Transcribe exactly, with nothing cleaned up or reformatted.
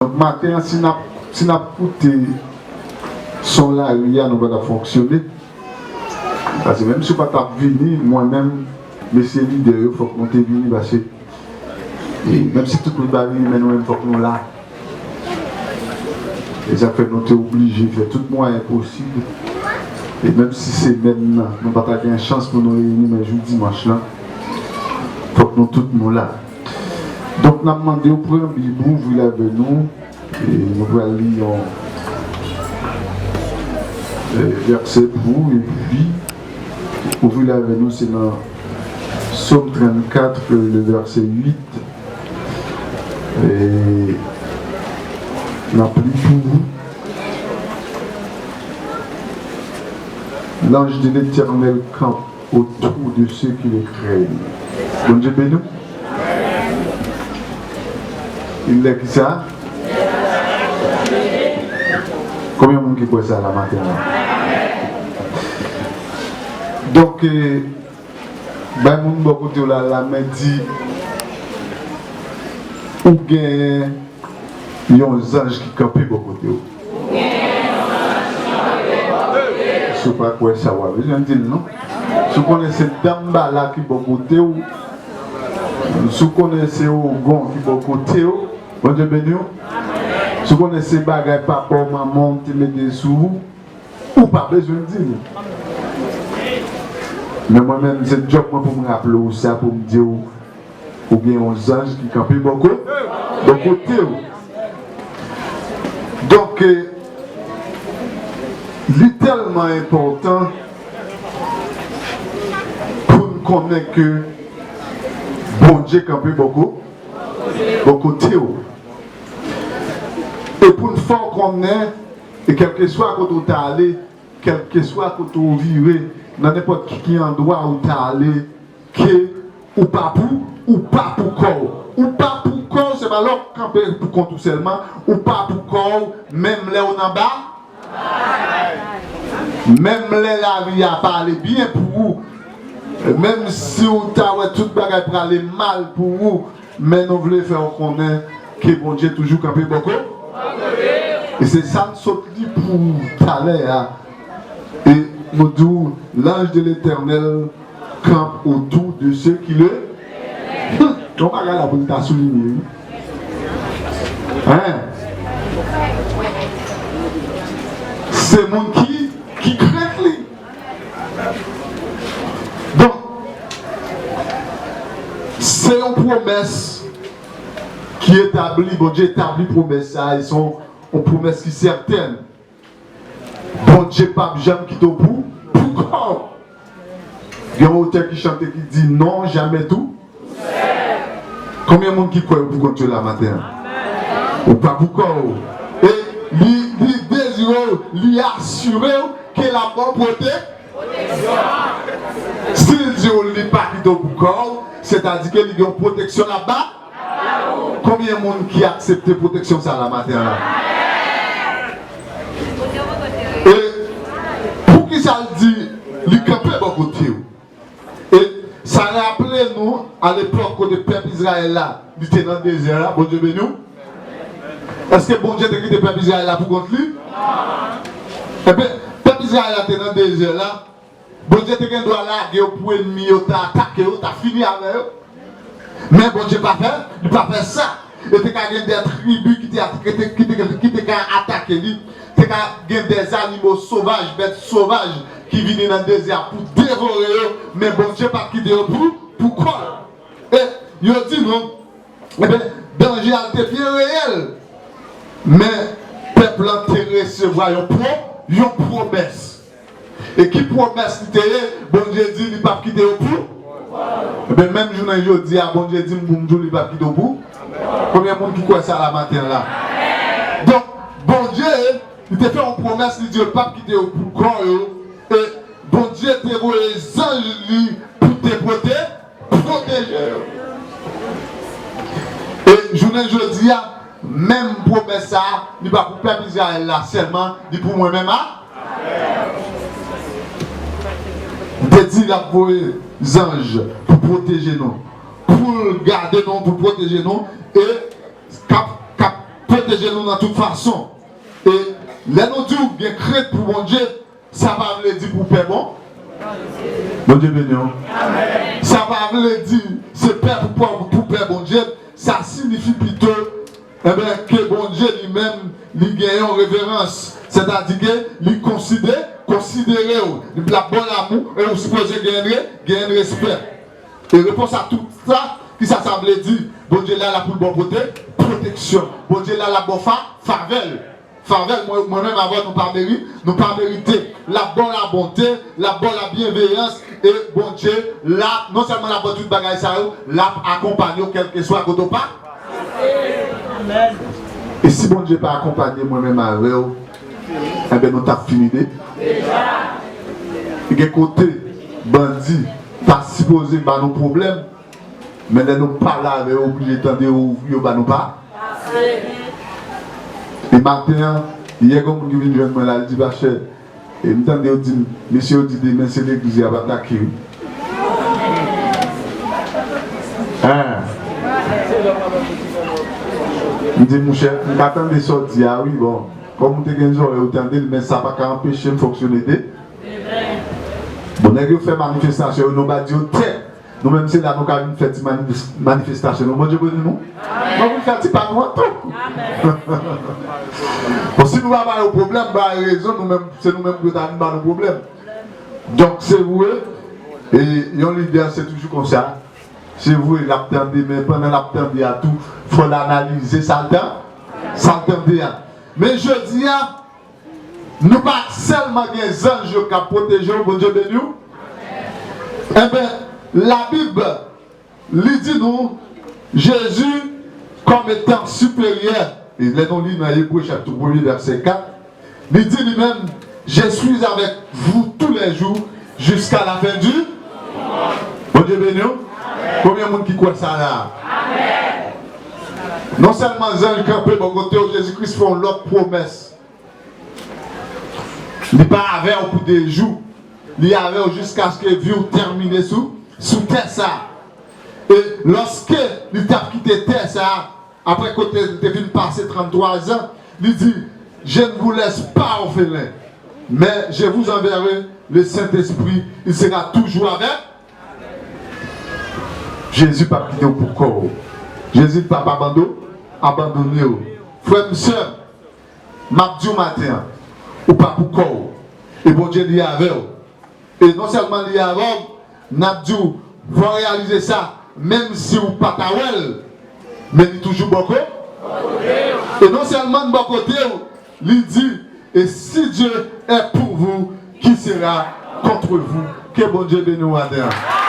Donk, maten an, si n ap, si n ap koute son lari a, nou pa t ap fonksyone. Paske menm si w pa t ap vini, mwen menm, mesye lidè yo, fòk nou te vini, paske, e, menm si tout moun pa vini, men nou menm, fòk nou la. E sa fè nou te oblije fè tout mwayen posib. E menm si semèn nan, nou pa ta gen chans pou nou reyini, men jou dimanch lan, fòk nou tout nou la. Donk, n ap mande w pran Bib ou, ouvri l avè nou. E nou pral li yon, e, vèsè pou ou, epi ouvri l avè nou, se nan Sòm trannkat, le vèsè uit. E n ap li pou ou. L'ange de l'Éternel campe autour de ceux qui le craignent. Bondye beni w. Il est kisa? Konbyen moun ki kwè sa la maten an? Donk, eh, bay moun bò kote w la, lamen, di, ou genyen yon zanj ki kanpe bò kote w. Si w pa kwè sa, w pa bezwen di l non. Si w konnen se Danmbala ki bò kote w, si w konnen se Ougon ki bò kote w, Bondye beni w. Si w konnen se bagay papa w, manman w te mete sou ou, ou pa bezwen di l. Men mwen menm, se djòb mwen pou m raple w sa, pou m di w, ou gen yon zanj ki kanpe bò ko-, bò kote w. Donk, eh, li tèlman enpòtan pou n konnen ke Bondye kanpe bò ko-, bò kote w. E pou n fè w konnen, e kèlkeswa kote w ta ale, kèlkeswa kote w vire, nan nenpòt ki, ki andwa ou ta ale, ke ou pa pou, ou pa pou kò w. Ou pa pou kò w, se pa lè w kanpe pou kont ou sèlman, ou pa pou kò w, menm lè w nan ba, menm lè lavi a pa ale byen pou ou, menm si w ta wè tout bagay prale mal pou ou, men nou vle fè w konnen ke Bondye toujou kanpe bò ko-, e se sa n sot li pou ou talè a. E nou di w, l'ange de l'Éternel campe autour de ceux qui le, hmm, yon bagay la pou n ta soulinye, wi. Hein? Se moun ki, ki krent li. Donk, se yon pwomès ki etabli, Bondye etabli pwomès sa, e se yon, yon pwomès ki sètèn. Bondye p ap janm kite w pou, pou kò w. Gen yon otè ki chante ki di, non, jamè tou. Konbyen moun ki kwè yo pou kont yo la maten an? Ou pa pou kò w. E li, li dezire w, li asire w ke l ap ba w pwote-, si l di w li pa kite w pou kò w, sètadi ke li gen yon pwoteksyon l ap ba. Konbyen moun ki aksepte pwoteksyon sa la maten an la? E poukisa l di li kanpe bò kote w? E sa raple nou, alepòk kote pèp Izrayèl la, li te nan dezè a, Bondye beni w. Èske Bondye te kite pèp Izrayèl la pou kont li? Ebyen, pèp Izrayèl la te nan dezè la, Bondye te gen dwa lage yo pou ènmi yo ta atake yo, ta fini avè yo. Men Bondye pa fè, li pa fè sa. E te ka gen de tribi ki te, ki te, ki te, ki te ka atake li. Te ka gen de zanimo sovaj, bèt sovaj ki vini nan dezè a pou devore yo. Men Bondye pa t kite yo pou, pou kò l. E yo di nou, ebyen, danje a te byen reyèl. Men pèp lan te resevwa yon pwo-, yon pwomès. E ki pwomès li te ye? Bondye di li p ap kite yo pou. Ebyen, menm jounen jodi a, Bondye di m pou m di w li p ap kite w pou. Konbyen moun ki kwè sa la maten an la? Donk, Bondye, li te fè yon pwomès, li di yo l p ap kite yo pou kò yo. E Bondye te voye zanj li pou te pwote-, pwoteje yo. E jounen jodi a, menm pwomès sa a, li pa pou pèp Izrayèl la sèlman, li pou mwen menm a. Li te di l ap voye zanj pou pwoteje nou, pou l gade nou, pou l pwoteje nou, e k ap, k ap pwoteje nou nan tout fason. E lè nou di w gen krent pou Bondye, sa pa vle di pou w pè bon. Bondye beni w. Sa pa vle di se pè pou, pou, pou pè Bondye. Sa siyifi pito, enben, ke Bondye li menm, li gen yon reverans. Sètadi ke li konside, konsidere w. L ap ba w lanmou e ou sipoze gen, gen respè. E repons a tout sa, kisa sa vle di? Bondye la, la pou l ba w pwote-, pwoteksyon. Bondye la, la ba w fa-, favè l. Favè l, mwen, mwen menm avè w, nou pa meri-, nou pa merite. L ap ba w labonte, l ap ba w labyenveyans, e Bondye la, non sèlman l ap ba w tout bagay sa yo, l ap akonpanye w kèlkeswa kote w pa. Amèn. E si Bondye pa akonpanye mwen menm avè w, enben, nou t ap fini de. Gen kote bandi pa sipoze ba nou pwoblèm, men lè nou pale avè yo, oblije tande yo, yo ba nou pa. E maten an, yè, gen yon moun ki vin jwenn mwen la, li di, "Pastè, e m tande yo di, mesye yo di demen se legliz y ap atake, wi." Hein. M di, "Monchè, m ka tande sa w di a, wi, bon, kòm ou te gen zòrèy, ou tande l, men sa pa ka anpeche m fonksyone de." Bon, nèg yo fè manifestasyon yo, nou pa di yo tè. Nou menm, se la nou ka vin fè ti manifes-, manifestasyon nou. Bondye beni nou. Nou vin fè ti pa nou an tou. Bon, si nou pa ba yo pwoblèm, ba yo rezon, nou menm, se nou menm pou yo ta vin ba nou pwoblèm. Donk, se vre, e yon lidè, se toujou konsa. Se vre, l ap tande, men pandan l ap tande a tou, fò l analize sa l tan-, sa l tande a. Men jodi a, nou pa sèlman gen zanj yo k ap pwoteje w, Bondye beni w. Enben, Labib, li di nou, Jezi, kòm etan siperyè, e lè nou li nan Ebre chapit premye, vèsè kat, li di li menm, "Je suis avec vous tous les jours jusqu'à la fin du." Bondye beni w. Konbyen moun ki kwè sa la? Non sèlman zanj kanpe bò kote w, Jezi Kris fè yon lòt pwomès. Li pa avè w pou de jou. Li avè w jiskaske vi w tèmine sou, sou tè sa. E lòske li t ap kite tè sa, apre kote li te fin pase tranntwa zan, li di, "Je ne vous laisse pas orphelins, mais je vous enverrai le Saint-Esprit, il sera toujours avec." Jezi p ap kite w pou kò w. Jezi p ap abando-, abandone w. Frè m, sè m, m ap di w maten an, ou pa pou kò w. E Bondye li avè w. E non sèlman li avè w, n ap di w, fò w reyalize sa, menm si w pa ta wè l, men li toujou bò ko-, e non sèlman l bò kote w, li di, "Et si Dieu est pour vous, qui sera contre vous?" Ke Bondye beni w maten an.